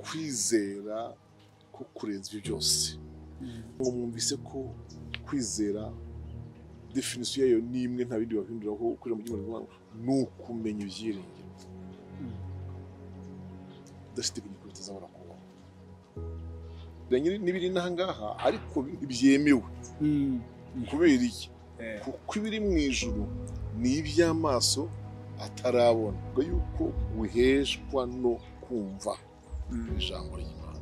Kwizera ko kurenza ibyo byose. Ngo mwumvise ko kwizera definition yayo ni imwe, nta bindi bahinduraho. Kwizera mu by'Imana ni ukumenya ibyiringiro udashidikanya ko bitazabura kubaho. N'ibiri n'ahangaha ariko ntibyemewe. Kubera iki? Kuko ibiri mu ijuru ni iby'amaso atarabona, ngo yuko uheshwa no kumva ijambo ry'Imana.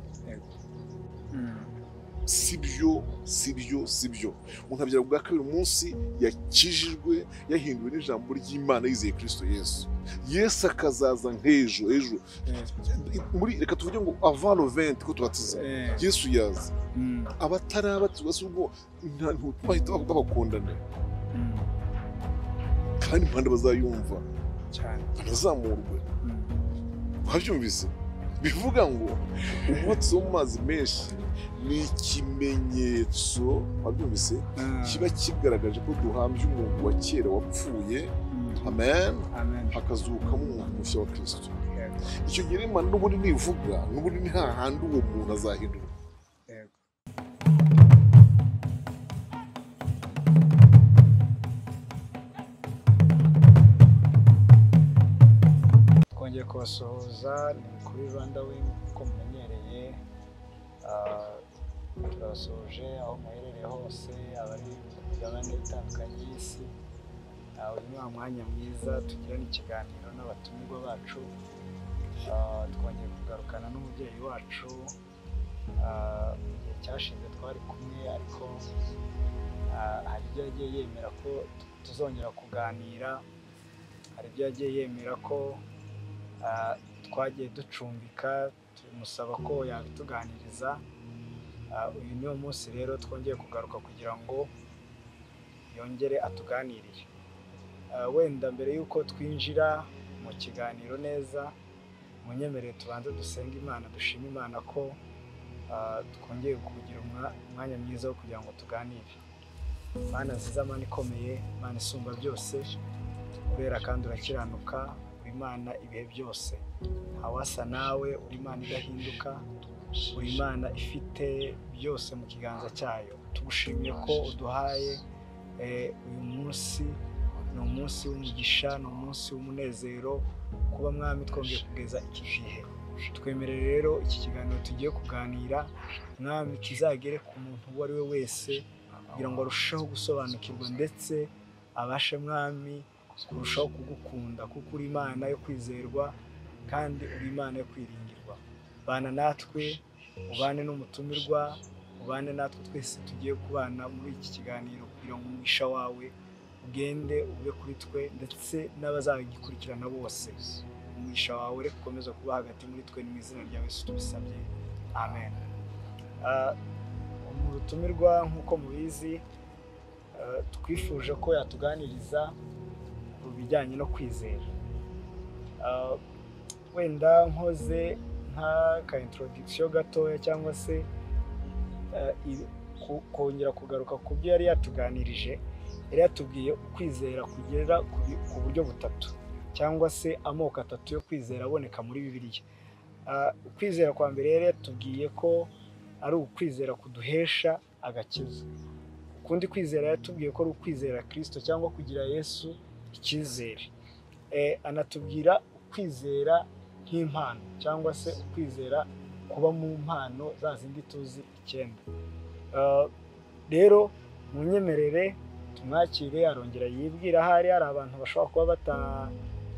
Sibyo, sibyo, sibyo. Umuntu abyara bwa kabiri umunsi yakijijwe, yahinduwe n'ijambo ry'Imana, yizeye Kristo Yesu. Yesu akazaza nk'ejo ejo muri, reka tuvuge ngo avant le 20 ko tubatiza Yesu yaza, abatarabatizwa si ubwo bahita babakundana, kandi impande bazayumva cyane, banazamurwe. Wabyumvise? Bivuga ngo umwotsi wo mu mazi menshi ni ikimenyetso, wabyumvise, kiba kigaragaje ko duhambye umuntu wa kera wapfuye. Amen. Hakazukamo umuntu mushya wa Kristo. Icyo gihe Imana n'ubundi nivuga, n'ubundi ni hahandi uwo muntu azahindurwa. Twongeye kubasuhuza, ni kuri Rwanda Wing uko mumenyereye. Turabasuhuje aho muherereye hose, abari ku migabane itandukanye y'isi. Uyu ni wa mwanya mwiza tugirana ikiganiro n'abatumirwa bacu. Twongeye kugarukana n'umubyeyi wacu. Mu gihe cyashize twari kumwe, ariko hari ibyo yagiye yemera ko tuzongera kuganira, hari ibyo yagiye yemera ko twagiye ducumbika, tumusaba ko yabituganiriza. Uyu niwo munsi rero twongeye kugaruka kugira ngo yongere atuganirire. Wenda mbere y'uko twinjira mu kiganiro neza, munyemerere tubanze dusenge Imana, dushime Imana ko twongeye kugira umwanya mwiza wo kugira ngo tuganire. Mana nziza, Mana ikomeye, Mana isumba byose, urera kandi urakiranuka, uri Imana ibihe byose, ntawasa nawe, uri Imana idahinduka, uri Imana ifite byose mu kiganza cyayo. Tugushimiye ko uduhaye uyu munsi, ni umunsi w'umugisha, ni umunsi w'umunezero kuba Mwami twongeye kugeza iki gihe. Twemerere rero iki kiganiro tugiye kuganira, Mwami, kizagere ku muntu uwo ari we wese, kugira ngo arusheho gusobanukirwa ndetse abashe Mwami kurushaho kugukunda, kuko uri Imana yo kwizerwa kandi uri Imana yo kwiringirwa. Bana natwe, ubane n'umutumirwa, ubane natwe twese tugiye kubana muri iki kiganiro, kugira ngo umugisha wawe ugende ube kuri twe ndetse n'abazagikurikirana bose. Umugisha wawe reka ukomeze kuba hagati muri twe, mu izina rya Yesu tubisabye, amen. Umutumirwa nk'uko mubizi, twifuje ko yatuganiriza ku bijyanye no kwizera. Wenda nkoze nk'aka introduction gatoya, cyangwa se kongera kugaruka ku byo yari yatuganirije. Yari yatubwiye ukwizera kugera ku buryo butatu, cyangwa se amoko atatu yo kwizera aboneka muri Bibiliya. Ukwizera kwa mbere yari yatubwiye ko ari ukwizera kuduhesha agakiza. Ukundi kwizera yatubwiye ko ari ukwizera Kristo, cyangwa kugira Yesu icyizere. Anatubwira ukwizera nk'impano, cyangwa se ukwizera kuba mu mpano za zindi tuzi 9. Rero munyemerere tumwakire, arongera yibwira ahari hari abantu bashobora kuba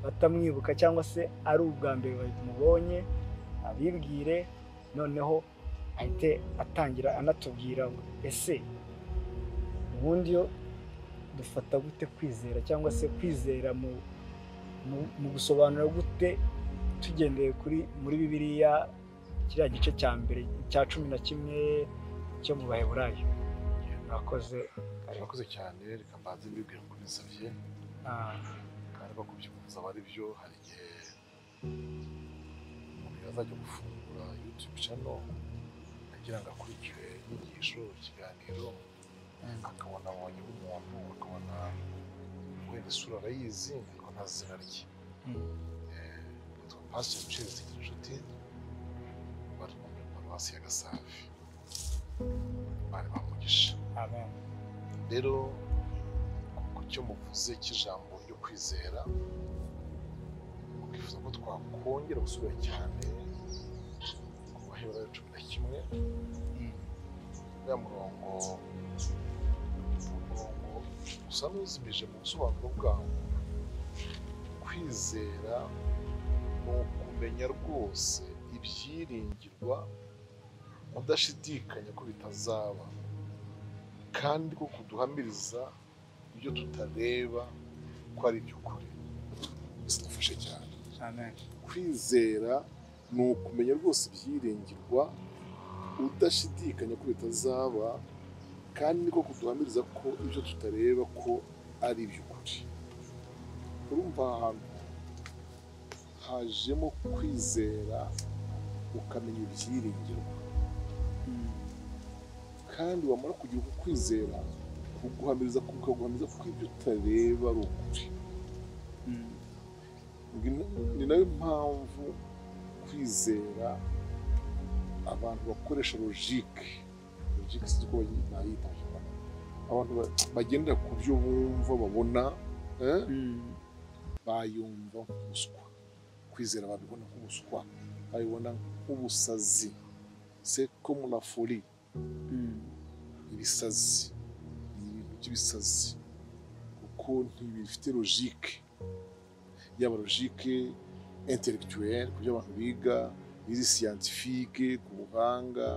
batamwibuka, cyangwa se ari ubwa mbere bamubonye, abibwire, noneho ahite atangira anatubwira ese ubundi yo dufata gute kwizera, cyangwa se kwizera mu gusobanura gute tugendeye kuri muri Bibiliya kiriya gice cya mbere cya 11 cyo mu Baheburayo. Murakoze. Murakoze cyane. Reka mbanze mbibwire ko bisabye kandi bakubyumva aba ari byo. Hari igihe umuntu yazajya gufungura YouTube channel agira ngo akurikire inyigisho, ikiganiro, akabona abonye umuntu, akabona wenda isura arayizi ariko nta zina rye. Yitwa Pastor Michel Zigirinshuti, Paruwasi ya Gasave. Imana ibahe umugisha. Amen. Rero ku cyo muvuze cy'ijambo ryo kwizera, mukifuza ko twakongera gusubira cyane ku Baheburayo 11, uriya murongo usa n'uzimije mu busobanuro bwawo. Kwizera ni ukumenya rwose ibyiringirwa udashidikanya ko bitazaba, kandi ko kuduhamiriza ibyo tutareba ko ari iby'ukuri. Bidufashe cyane. Amen. Kwizera ni ukumenya rwose ibyiringirwa udashidikanya ko bitazaba, kandi ko kuduhamiriza ko ibyo tutareba ko ari iby'ukuri. Urumva ahantu hajemo kwizera ukamenya ibyiringirwa, kandi wamara kugira uku kwizera kuguhamiriza kukaguhamiriza ko ibyo utareba ari ukuri. Ni nayo mpamvu kwizera abantu bakoresha logique sinzi uko bayita mu Kinyarwanda, abantu bagendera ku byo bumva babona, bayumva nk'ubuswa. Kwizera babibona nk'ubuswa, babibona nk'ubusazi, c'est comme la folie. Ibisazi ni ibintu by'ibisazi kuko ntibifite logique, yaba logique intellectuelle ku byo abantu biga, iri scientifique ku buhanga,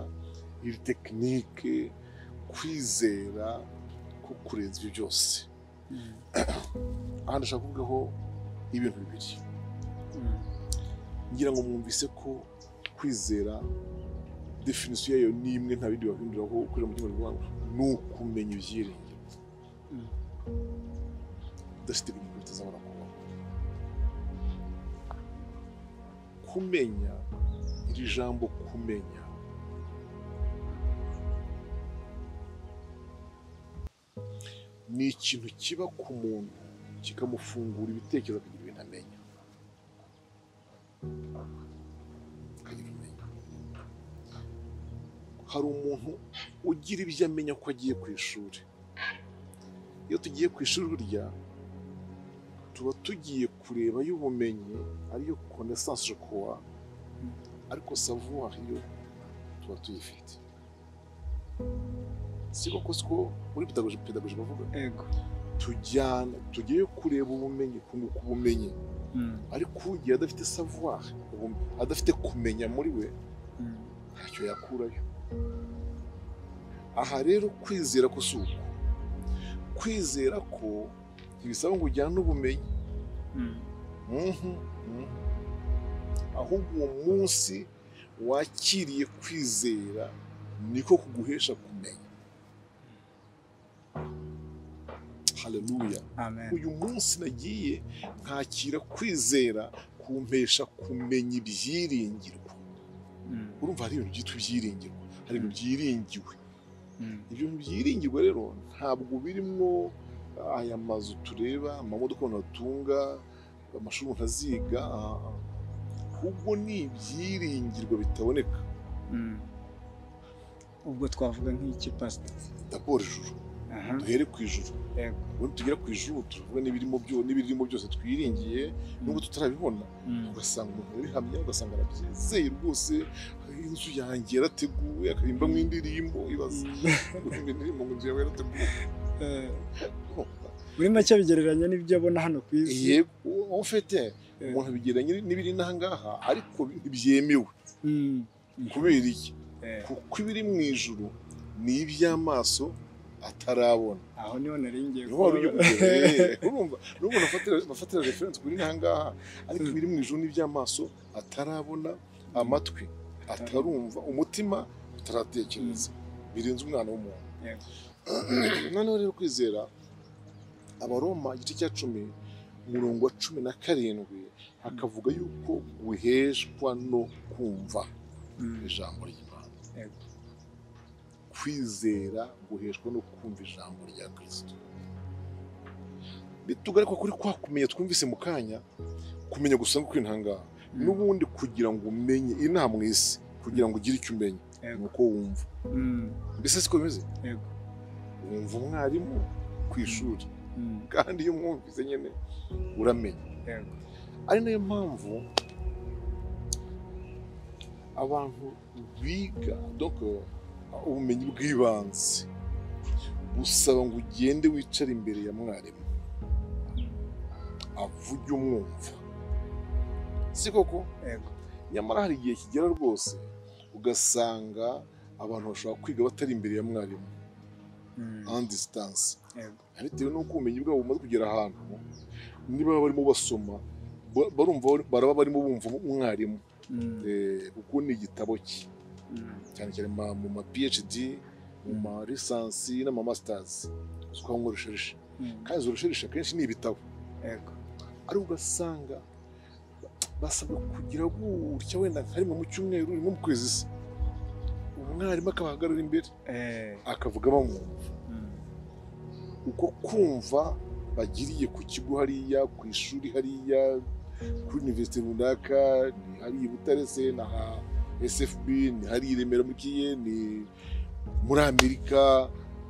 iri technique. Kwizera ko kurenza ibyo byose. Aha ndashaka kuvugaho ibintu bibiri. Ngira ngo mwumvise ko kwizera definisiyo yayo ni imwe, nta bindi bahinduraho. Ukorera mu cyumba ni ukumenya ibyiringiro udashidikanya ko bitazabura kubaho. Kumenya, iri jambo kumenya ni ikintu kiba ku muntu kikamufungura ibitekerezo akagira ibintu amenya, akagira umenya. Hari umuntu ugira ibyo amenya ko agiye ku ishuri. Iyo tugiye ku ishuri burya tuba tugiye kureba y'ubumenyi, ariyo connaissance je crois, ariko savoir yo tuba tuyifite. Siko ko siko muri pedagogie bavuga. Ego. Tujyana tugiye kureba ubumenyi, kunguka ubumenyi, ariko ugiye adafite savoir, adafite kumenya muri we, ntacyo yakurayo. Aha rero kwizera ko si uko. Kwizera ko ntibisaba ngo ujyane ubumenyi, ahubwo uwo munsi wakiriye kwizera niko kuguhesha kumenya. Haleluya. Amen. Uyu munsi nagiye nkakira kwizera kumpesha kumenya ibyiringirwa. Urumva hari ibintu byitwa ibyiringirwa, hari ibintu byiringiwe. Ibyo bintu byiringirwa rero ntabwo birimo aya mazu tureba, amamodoka umuntu atunga, amashuri umuntu aziga, ahubwo ni ibyiringirwa bitaboneka. Ubwo twavuga nk'iki pastor? D'abord ijuru. Duhere ku ijuru. Ubundi tugera ku ijuru tuvuga n'ibirimo byo, n'ibirimo byose twiringiye nubwo tutarabibona. Ugasanga umuntu arabihamya, ugasanga arabyizeye rwose, inzu yanjye yarateguwe, akaririmba mu indirimbo, ibaza indirimbo ngo inzu yawe yarateguwe. Muri make bigereranya n'ibyo abona hano ku isi. Yego, en fait umuntu bigereranya n'ibiri n'aha ngaha, ariko ntibyemewe. Kubera iki? Kuko ibiri mu ijuru ni iby'amaso atarabona. Aho niho nari ngiye. Urumva n'umuntu afatira reference kuri n'aha ngaha, ariko ibiri mu ijuru ni iby'amaso atarabona, amatwi atarumva, umutima utaratekereza, birenze umwana w'umuntu. Noneho rero kwizera, Abaroma igice cya 10 umurongo wa 17 hakavuga yuko guheshwa no kumva ijambo ry'Imana. Kwizera guheshwa no kumva ijambo rya Kristo. Bitugaruka kuri kwa kumenya twumvise mu kanya, kumenya gusa ngo kwintanga n'ubundi kugira ngo umenye inaha mu isi, kugira ngo ugire icyo umenya Nuko wumva. Mbese siko bimeze? Yego. Wumva umwarimu ku ishuri. Kandi iyo umwumvise nyine uramenya. Yego. Ari nayo mpamvu abantu biga donc ubumenyi bw'ibanze busaba ngo ugende wicare imbere ya mwarimu avuge umwumva, si koko? Yego. Nyamara hari igihe kigera rwose ugasanga abantu bashobora kwiga batari imbere ya mwarimu en distance. Yego. Bitewe n'uko ubumenyi bwabo bumaze kugera ahantu, niba barimo basoma barumva, baraba barimo bumva umwarimu, kuko ni igitabo cye, cyane cyane mu ma PhD, mu ma licence n'ama masters, usanga ngo recherche, kandi izo recherche akenshi ni ibitabo. Yego. Ariko ugasanga basabwa kugira gutya wenda nka rimwe mu cyumweru, rimwe mu kwezi se, umwarimu akabahagarara imbere akavuga bamwumva. Uko kumva bagiriye ku kigo hariya, ku ishuri hariya, kuri universite runaka, ni hariya i Butare se, na SFB, ni hariya i Remera muri Kiye, ni muri Amerika,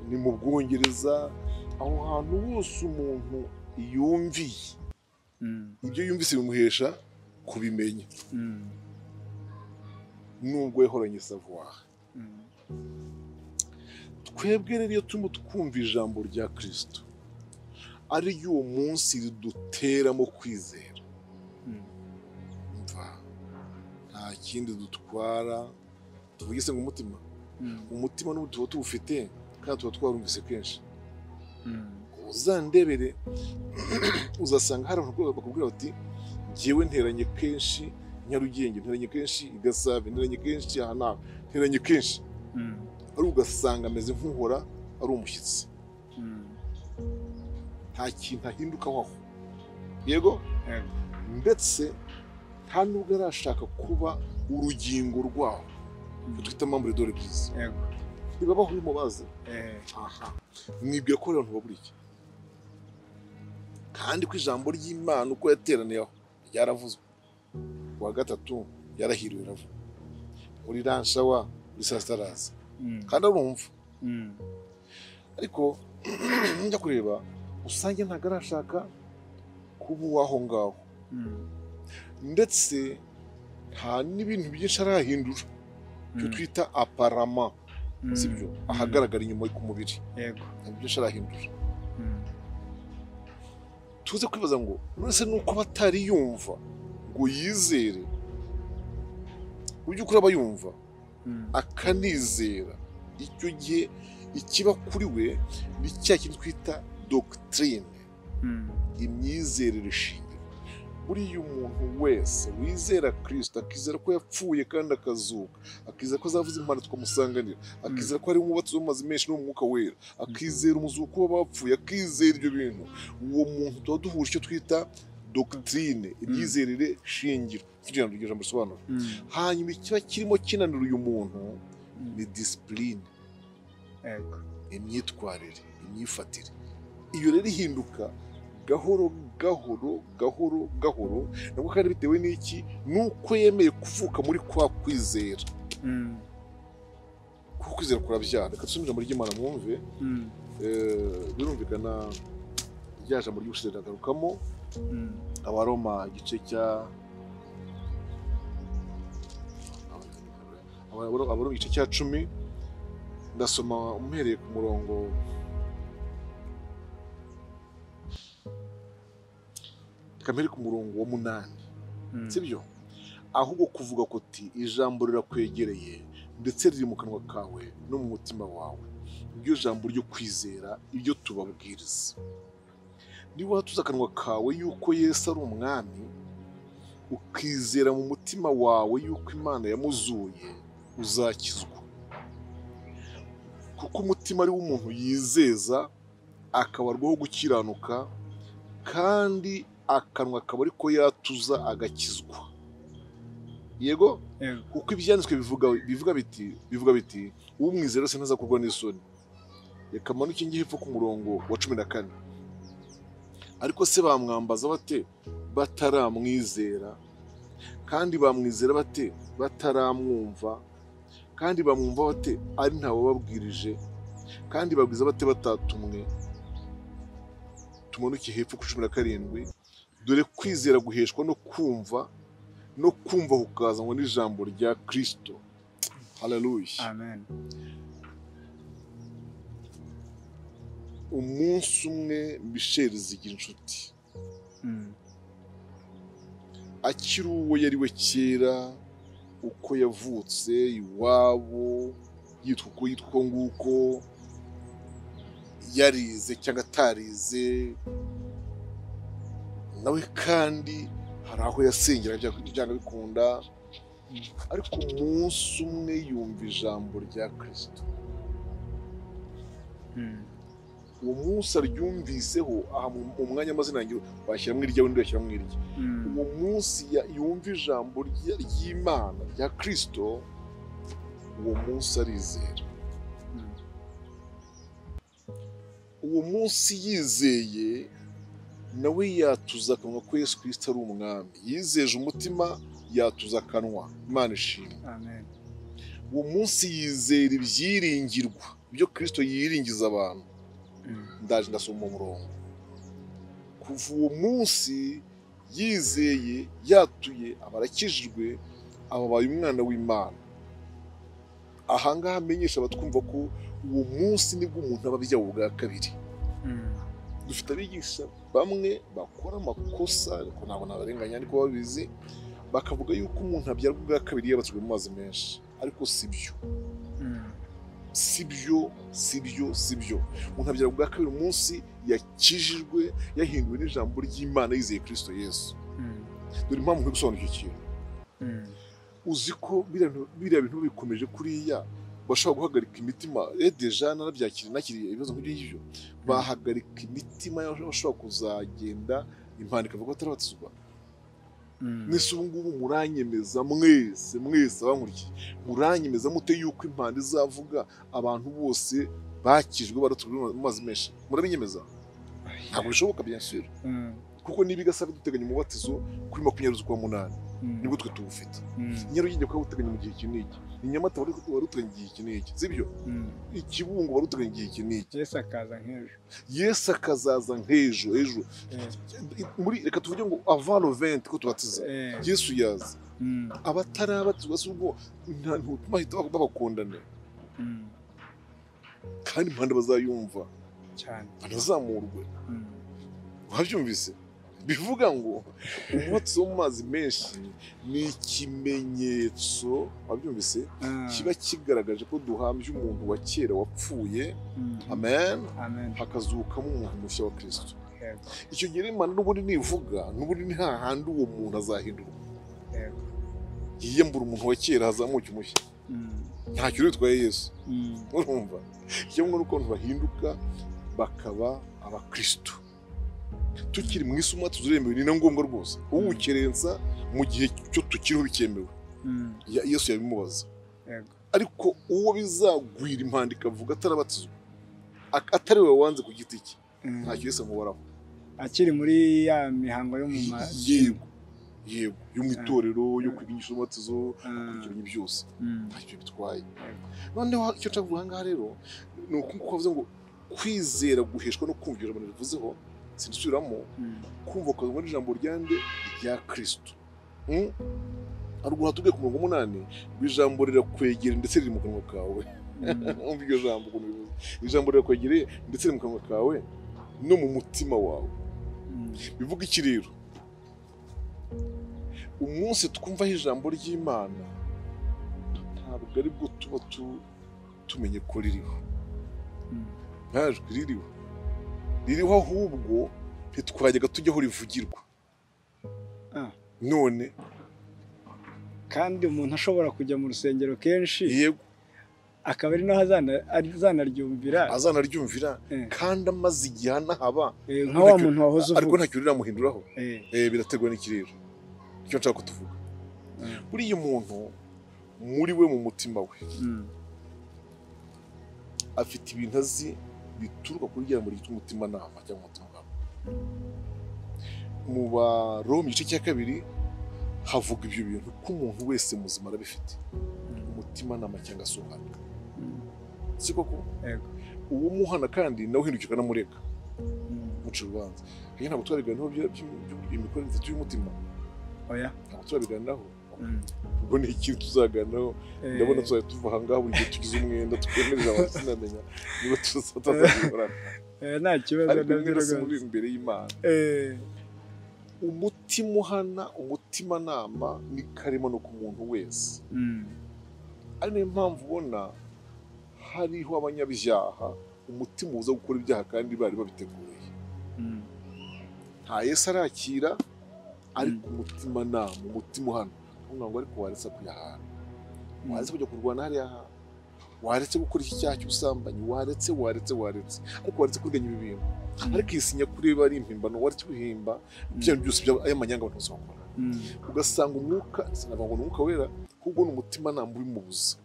ni mu Bwongereza, aho hantu hose umuntu yumviye, ibyo yumvise bimuhesha kubimenya, nubwo yahoranye savoir. Twebwe rero iyo turimo twumva ijambo rya Kristo, ari ry'uwo munsi riduteramo kwizera, mva nta kindi dutwara. Tuvuge se ngo umutima, umutima n'ubu tuba tuwufite kandi tuba twarumvise kenshi. Uzandebere uzasanga hari abantu bakubwira bati njyewe nteranye kenshi Nyarugenge, nteranye kenshi i Gasave, nteranye kenshi aha n'aha, nteranye kenshi, ari ugasanga ameze nk'uhora ari umushyitsi, nta kintu ahindukaho aho. Yego, ndetse nta nubwo arashaka kuba urugingo rwaho, twita membre de l'église. Ntibabaho bimubaze. Aha mwibwira ko abantu babura iki? Kandi ko ijambo ry'Imana uko yateraniye aho ryaravuzwe, kuwa gatatu yarahiriwe iravuga, muri ranshawa muri saa sita araza, kandi arumva. Ariko njya kureba usange ntabwo arashaka kuba uwaho ngaho, ndetse nta n'ibintu byinshi arahindura, icyo twita aparama, sibyo, ahagaragara inyuma ku mubiri. Yego. Nta byinshi arahindura. Tuze kwibaza ngo none nuko batari yumva ngo yizere, ubyukuri aba yumva akanizera, icyo gihe ikiba kuri we ni cya kintu twita doctrine, imyizerere shingiro. Buriya umuntu wese wizera Kristo, akizera ko yapfuye kandi akazuka, akizera ko azavuza impanda tukamusanganira, akizera ko ari umwubatsi w'amazi menshi n'umwuka wera, akizera umuzuko w'abapfuye, akizera ibyo bintu, uwo muntu tuba duhuje icyo twita doctrine, imyizerere shingiro. Kugira ngo iryo jambo risobanure. Hanyuma ikiba kirimo kinanira uyu muntu ni discipline, imyitwarire, imyifatire. Iyo rero ihinduka gahoro gahoro gahoro gahoro, nabwo kandi bitewe n'iki? Nuko yemeye kuvuka muri kwa kwizera. Kuko kwizera kurabyara. Reka dusome ijambo ry'Imana mwumve. Birumvikana rya jambo ry'ubushize riragarukamo. Abaroma igice cya Abaroma igice cya 10, ndasoma umhereye ku murongo kamere ku murongo wa 8, sibyo? Ahubwo kuvuga kuti ijambo rirakwegereye ndetse riri mu kanwa kawe no mu mutima wawe, iryo jambo ryo kwizera ibyo tubabwiriza. Niba watuza akanwa kawe yuko Yesu ari umwami, ukizera mu mutima wawe yuko Imana yamuzuye, uzakizwa. Kuko umutima ari w'umuntu yizeza akabarwaho gukiranuka, kandi akanwa akaba ariko yatuza agakizwa. Yego, kuko ibyanditswe bivuga biti umwizera wese ntazakorwa n'isoni. Reka manuke ngiye hepfo ku murongo wa 14. Ariko se bamwambaza bate bataramwizera? Kandi bamwizera bate bataramwumva? Kandi bamwumva bate ari ntawe babwirije? Kandi babwiza bate batatumwe? Tumanuke hepfo ku 17. Dore kwizera guheshwa no kumva, no kumva kukazanwa n'ijambo rya Kristo. Haleluya. Amen. Umunsi umwe Michel Zigirinshuti akiri uwo yari we kera, uko yavutse iwabo, yitwa uko yitwa nguko, yarize cyangwa atarize, nawe kandi hari aho yasengera byanga bikunda, ariko umunsi umwe yumva ijambo rya Kristo. Uwo munsi aryumviseho, aha mu mwanya amazina yanjye washyiramo irya, undi washyiramo irya. Uwo munsi yumva ijambo ry'Imana rya Kristo, uwo munsi arizera. Uwo munsi yizeye, nawe yatuza akanwa ko Yesu Kristo ari umwami. Yizeje umutima, yatuza akanwa. Imana ishimwe. Amen. Uwo munsi yizera ibyiringirwa ibyo Kristo yiringiza abantu. Ndaje ndasoma umurongo. Kuva uwo munsi yizeye, yatuye, abarakijijwe, ababaye umwana w'Imana. Ahangaha amenyesha abatwumva ko uwo munsi nibwo umuntu aba abyawe ubwa kabiri. Dufite abigisha bamwe bakora amakosa, ariko ntabwo nabarenganya, ariko babizi, bakavuga yuko umuntu abyarwa ubwa kabiri yabatijwe mu mazi menshi, ariko sibyo. Sibyo, sibyo, sibyo. Umuntu abyarwa ubwa kabiri umunsi yakijijwe, yahinduwe n'ijambo ry'Imana, yizeye Kristo Yesu. Dore impamvu nkwiye gusobanura icyo kintu. Uzi ko biriya bintu bikomeje kuriya, bashobora guhagarika imitima. Deja narabyakiriye, nakiriye ibibazo nk'ibyo ngibyo. Bahagarika imitima y'abashobora kuzagenda impanda ikavuga ko batarabatizwa. Mwese ubu ngubu muranyemeza, mwese mwese abankurikiye, muranyemeza mute yuko impanda izavuga abantu bose bakijwe baratujwe mu mazi menshi? Murabinyemeza? Ntabwo bishoboka, bien sûr. Kuko niba igasaba duteganya umubatizo kuri 20 z'ukwa 8, nibwo twe tuwufite. Nyarugenge bakaba bateganya mu gihe iki n'iki, i Nyamata wari uteganya igihe iki n'iki, sibyo? Ikibungo wari uteganya igihe iki n'iki. Yesu akaza nk'ejo. Yesu akazaza nk'ejo ejo. Muri reka tuvuge ngo avant le 20 ko tubatiza, Yesu yaza. Abatarabatizwa si ubwo ntutuma bahita babakundana, kandi impande bazayumva cyane, banazamurwe. Wabyumvise? Bivuga ngo umwotsi wo mu mazi menshi ni ikimenyetso, wabyumvise, kiba kigaragaje ko duhambye umuntu wa kera wapfuye. Amen. Hakazukamo umuntu mushya wa Kristo. Icyo gihe Imana n'ubundi nivuga, n'ubundi ni hahandi uwo muntu azahindurwa. Yiyambura umuntu wa kera hazamuke umushya. Ntacyo bitwaye Yesu. Urumva? Icyo ngo ukuntu bahinduka bakaba abakristo. Tukiri mu isi umwatsi uremewe, ni na ngombwa rwose. Uwukerensa mu gihe cyo tukiriho bikemewe. Yesu yabimubaza. Ariko uwo bizagwira impanda ikavuga atarabatizwa, atari we wanze ku giti cye, ntacyo Yesu amubaraho. Akiri muri ya mihango yo mu yego, yego, yo mu itorero, yo kwigisha umubatizo, akurikiranye byose, ntacyo bitwaye. Noneho icyo nshaka kuvuga ngaha rero ni uko bavuze ngo kwizera guheshwa no kumva ijambo rivuzeho, sinsubiramo, kumva ukazwa n'ijambo ryande rya Kristo. Haruguru hatubwiye ku murongo 8 ngo ijambo rirakwegera ndetse riri mu kanwa kawe. Umva iryo jambo ukuntu bivuze. Ijambo rirakwegereye ndetse riri mu kanwa kawe no mu mutima wawe. Bivuga iki rero? Umunsi twumvaho ijambo ry'Imana ntabwo ari bwo tuba tumenye ko ririho. Ntajwi ririho. Ririho ahubwo ntitwajyaga tujya aho rivugirwa. None kandi umuntu ashobora kujya mu rusengero kenshi, yego, akaba ari naho azanaryumvira, azanaryumvira kandi amaze igihe anahaba nka wa muntu wahoze uvuga, ariko ntacyo riramuhinduraho. Biraterwa n'ikirere. Icyo nshaka kutuvuga, buriya umuntu muri we mu mutima we afite ibintu azi bituruka kuri rya muri umutima nama cyangwa umutima. Mu Baroma igice cya 2 havuga ibyo bintu ko umuntu wese muzima arabifite. umutimanama cyangwa se uhana. Si koko? Uwo muhana kandi nawe uhindukira ukanamureka muca urubanza. Iyo ntabwo turabiganiraho imikorere itatu y'umutima. Oya, ntabwo turabiganiraho. Ubwo ni ikintu tuzaganiraho. Ndabona tuzajya tuva aha ngaha buri gihe tugize umwenda twemerera abantu, sinamenya niba tuzatazabihorana. Nta kibazo. Ariko umwenda si mubi imbere y'Imana. Umutima uhana, umutimanama ni karemano ku muntu wese. Ari nayo mpamvu ubona hariho abanyabyaha umutima uza gukora ibyaha kandi bari babiteguye. Nta Yesu arakira, ariko umutimanama, umutima uhana ngo ariko waretse kuyahana, waretse kujya kurwana hariya, waretse gukora iki cyaha cy'ubusambanyi, waretse waretse waretse, ariko waretse kuriganya ibi bintu, ariko iyi sinya kuri ari impimbano, waretse guhimba ibyo byose ay'amanyanga abantu bose bakora. Ugasanga umwuka, sinavuga ngo ni umwuka wera, ahubwo ni umutimanama ubimubuza.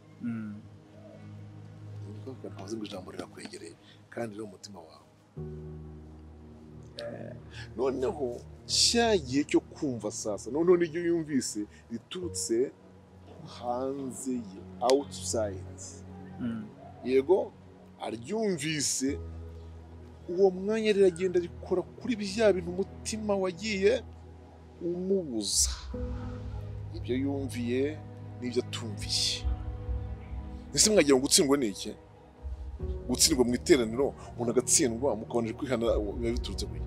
Ntabwo ngo ijambo rirakwegereye kandi riri mu mutima wawe. Noneho cya gihe cyo kumva sasa, noneho n'iryo yumvise riturutse hanze ye, outside. Yego aryumvise, uwo mwanya riragenda rikora kuri bya bintu umutima wagiye umubuza, ibyo yumviye n'ibyo atumviye. Ese mwagira ngo gutsindwa ni iki? Gutsindwa mu iteraniro, umuntu agatsindwa mukabanje kwihana, biba biturutse kuri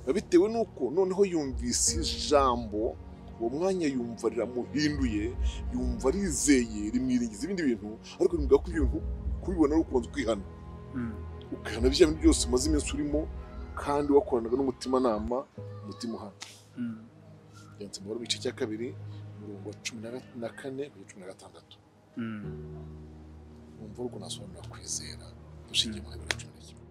biba bitewe n'uko noneho yumvise ijambo, uwo mwanya yumva riramuhinduye, yumva arizeye, rimwiringiza ibindi bintu, ariko rimubwira ko ibintu kubibona ari ukubanza ukihana, ukihana bya bintu byose umaze iminsi urimo kandi wakoranaga n'umutimanama, umutima uhana. Byanditse mu gice cya 2 umurongo wa 14 kugeza 16. Umva urwo nasobanura kwizera dushingiye muri 11.